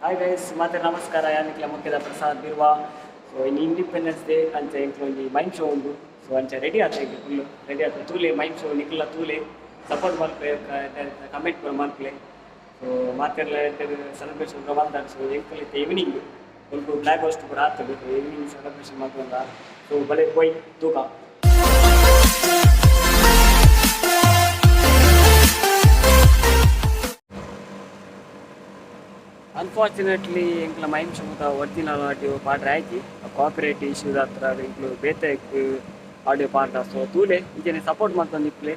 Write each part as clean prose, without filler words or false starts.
Hi guys, ಮಾತೆ ನಮಸ್ಕಾರ. ಯಾನಿಕ್ಲ ಮುಖ್ಯದ ಪ್ರಸಾದ್ ಬಿರ್ವಾ. ಸೊ ಇನ್ನು ಇಂಡಿಪೆಂಡೆನ್ಸ್ ಡೇ ಅಂಚ ಎಂಕ್ಲ ಒಂಜಿ ಮೈಮ್ ಶೋ ಉಂಡು. ಸೊ ಅಂಚ ರೆಡಿ ಆತ, ಎಂಕ್ಲ ಫುಲ್ ರೆಡಿ ಆತ. ತೂಲೆ, ಮೈಮ್ ಶೋ ನಿಕ್ಲ ತೂಲೆ, ಸಪೋರ್ಟ್ ಮಲ್ಪೆ, ಕಮೆಂಟ್ ಪೂರ ಮಲ್ಪಲೆ. ಸೊ ಮಾತೆರ್ಲ ಸೆಲೆಬ್ರೇಷನ್ ಪೂರ ಮಲ್ತಾರೆ. ಸೊ ಎಂಕಲ್ ಇತ್ತೆ ಈವ್ನಿಂಗ್ ಒಲ್ಪ ಫ್ಲಾಗ್ ಹೋಸ್ಟ್ ಪೂರ ಆತುಂಡು. Evening celebration ಮಲ್ತೊಂದ. ಸೊ ಬಲೆ ಪೋಯ್ ತೂಕ. ಅನ್ಫಾರ್ಚುನೇಟ್ಲಿ ಎಂಕ್ಲ ಮೈಮ್ ಶೋದ ಒರಿಜಿನಲ್ ಆಡಿಯೋ ಪಾಡ್ರೆ ಆಯ್ತಿ. ಕಾಪಿರೈಟ್ ಇಶ್ಯೂಸ್ ಹತ್ರ ಎಂಕ್ಲು ಬೇತೆ ಆಡಿಯೋ ಪಾಡ್ದ. ಸೊ ತೂಲೆ, ಇಂಚನೆ ಸಪೋರ್ಟ್ ಮಲ್ತೊಂದು ಇಪ್ಪುಲೆ.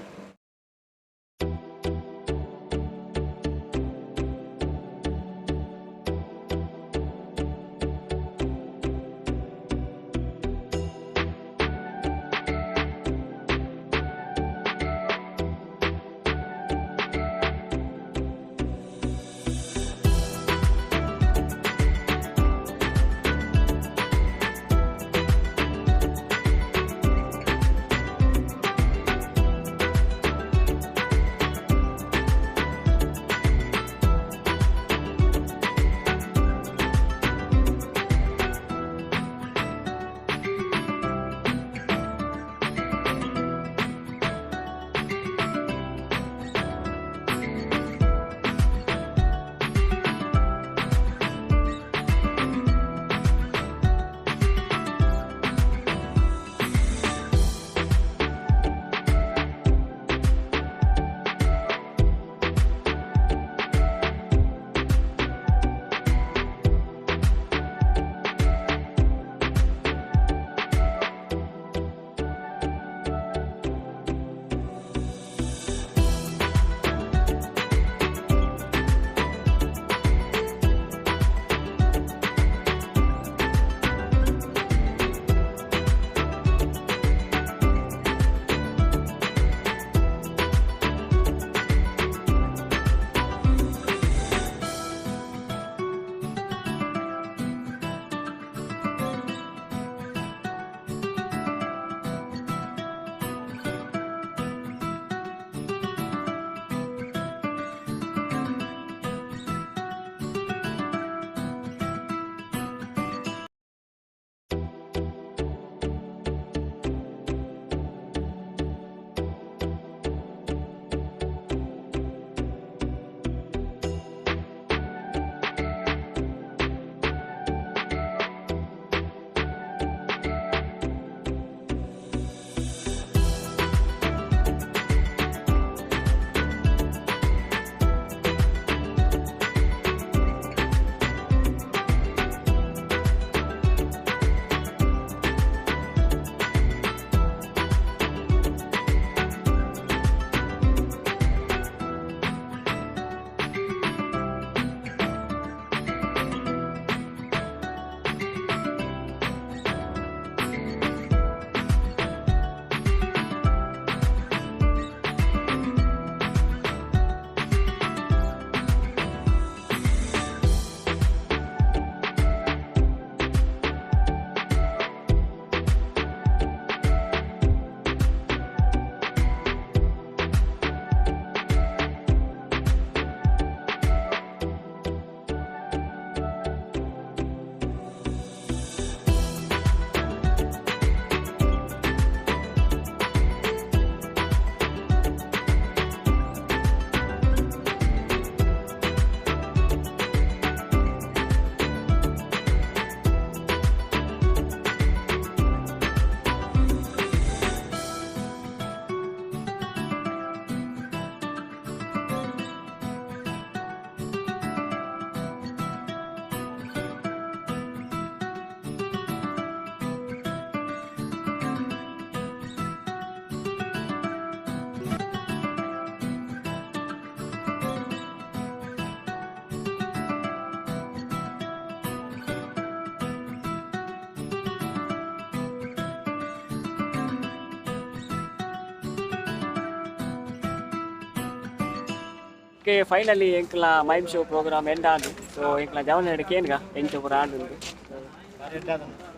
ಓಕೆ, ಫೈನಲಿ ಎಂಕ್ಲ ಮೈಮ್ ಶೋ ಪ್ರೋಗ್ರಾಮ್ ಎಂಡ್ ಆಂಡ್. ಸೊ ಎಂಕ್ಲ ಜವನ ಕೇನ್ಗ ಎಂಚ ಪೂರ ಆಂಡ್.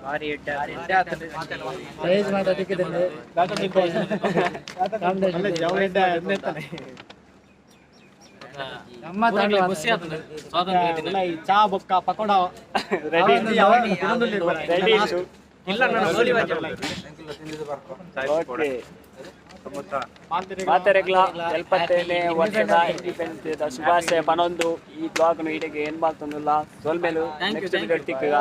ಭಾರಿ. ಪ್ರೈಸ್ ಮಾತ್ರ ತಿಕ್ಕಿದೆ. ಪೂರಗ್ಲ ಖುಷಿ ಆತಂಡ್ ಸ್ವಾತಂತ್ರ್ಯ ದಿನ. ಚಾ ಬೊಕ್ಕ ಪಕೋಡ. Ready ready. ಇಲ್ಲ. ಓಕೆ, ಮಾತೆರೆಗ್ಲ 70ನೇ ವರ್ಷದ ಇಂಡಿಪೆಂಡೆನ್ಸ್ ಡೇದ ಶುಭಾಶಯ ಪನೊಂದು ಈ ಬ್ಲಾಗ್ ಇಡೆಗೆ ಏನ್ ಮಾತೊಂದುಲ್ಲ. ಸೊಲ್ಮೆಲು, ನೆಕ್ಸ್ಟ್ ವಿಡಿಯೋ ತಿಕ್ಕುಗ.